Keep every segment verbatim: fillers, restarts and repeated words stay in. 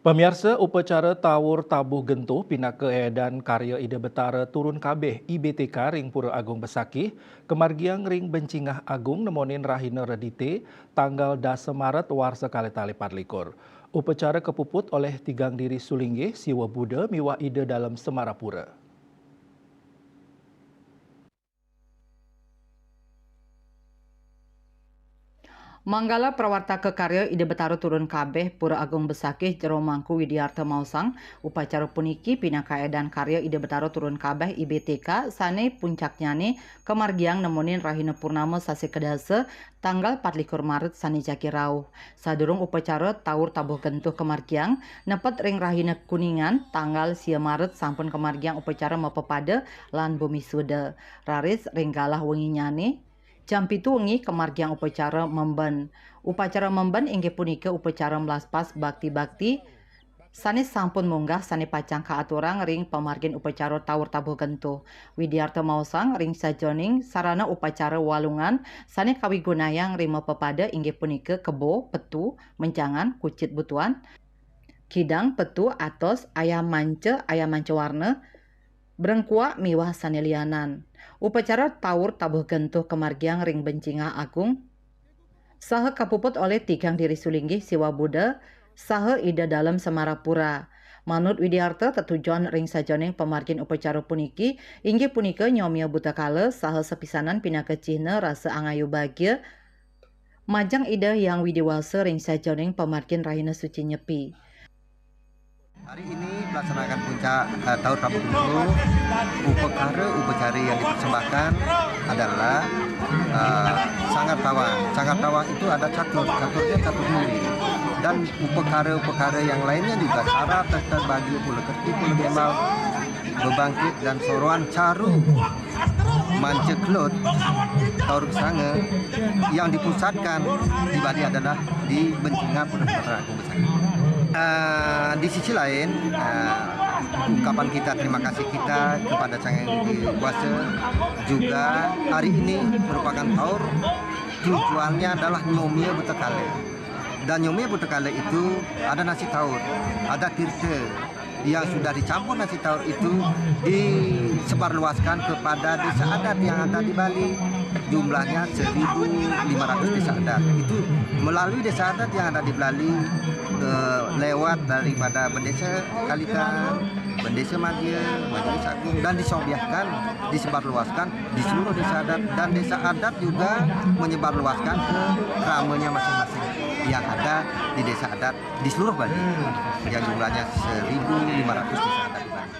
Pamiarsa, upacara Tawur Tabuh Gentuh pinaka eedan karya Ida Betara Turun Kabeh, I B T K, ring Pura Agung Besakih, kamargiang ring Bencingah Agung nemonin rahina Redite, tanggal dasa Maret warsa kalih tali patlikur. Upacara kapuput olih Tigang Diri Sulinggih, Siwa Buda miwah Ida Dalem Semarapura. Manggala prawartaka karya Ida Betara Turun Kabeh, Pura Agung Besakih, Jero Mangku Widiarta maosang, upacara puniki pinaka eedan karya Ida Betara Turun Kabeh, I B T K, sane puncaknyane kamargiang nemonin rahina purnama sasih kadasa, tanggal patlikur Maret sane jagi rauh. Sadurung upacara Tawur Tabuh Gentuh kamargiang, nepet ring rahina Kuningan, tanggal sia Maret, sampun kamargiang upacara mapapada lan bumi suda. Raris ring galah wenginyane, jam pitu wengi kamargiang upacara memben. Upacara memben inggih punika upacara mlaspas bakti-bakti sane sampun munggah sane pacang kaaturang ring pamargin upacara Tawur Tabuh Gentuh. Widiarta maosang ring sajeroning sarana upacara Walungan sane kawigunayang ring mapapada inggih punika kebo, petu, mencangan, kucit butuan, kidang, petu, atos, ayam manca, ayam manca warna, brengkuak miwah sane lianan. Upacara Tawur Tabuh Gentuh kamargiang ring Bencingah Agung saha kapuput olih Tigang Diri Sulinggih, Siwa Buda, saha Ida Dalem Semarapura. Manut Widiarta, tetujon ring sajeroning pamargin upacara puniki inggih punika nyomia buta kala saha sapisanan pinaka cihna rasa angayu bagia, majeng Ida Hyang Widi Wasa ring sajeroning pamargin rahina suci Nyepi. Hari ini melaksanakan puncak, eh, Tawur Tabuh Gentuh. Upakara upacara yang dipersembahkan adalah, eh, Sanggar Tawang. Sanggar Tawang itu ada catur, caturnya catur nuri. Dan upakara-upakara yang lainnya juga, cara terbagi pula kerti, pula gembal, bebangkit dan soroan, caru, manca kelut, Tawur Kesanga, yang dipusatkan di Bali adalah di Bencingah, Pura Betara Agung Besakih. Ah, di sisi lain, ah, ungkapan kita terima kasih kita kepada Sang Hyang Widi Wasa juga hari ini merupakan tawur, tujuannya adalah nyomia buta kala. Dan nyomia buta kala itu ada nasi tawur, ada tirta yang sudah dicampur nasi tawur itu disebarluaskan kepada desa adat yang ada di Bali. Jumlahnya seribu lima ratus desa adat. Itu melalui desa adat yang ada di Bali, eh, lewat daripada Bendesa Kalitan, Bendesa Madya, Majelis Agung, dan disobiahkan, disebarluaskan di seluruh desa adat, dan desa adat juga menyebarluaskan ke kramanya masing-masing yang ada di desa adat di seluruh Bali, yang jumlahnya seribu lima ratus desa adat di Bali.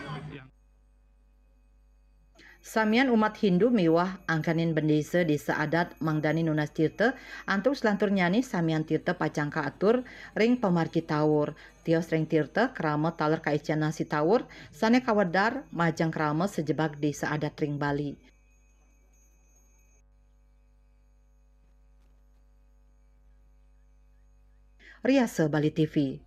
Samian umat Hindu miwah angganin bendesa desa adat mangdani nunas tirta, antuk selanturnyane samian tirta pacang kaatur ring pamargi tawur. Tios ring tirta krama taler kaicen nasi tawur sane kawedar majeng krama sajebag desa adat ring Bali. Riasa Bali T V.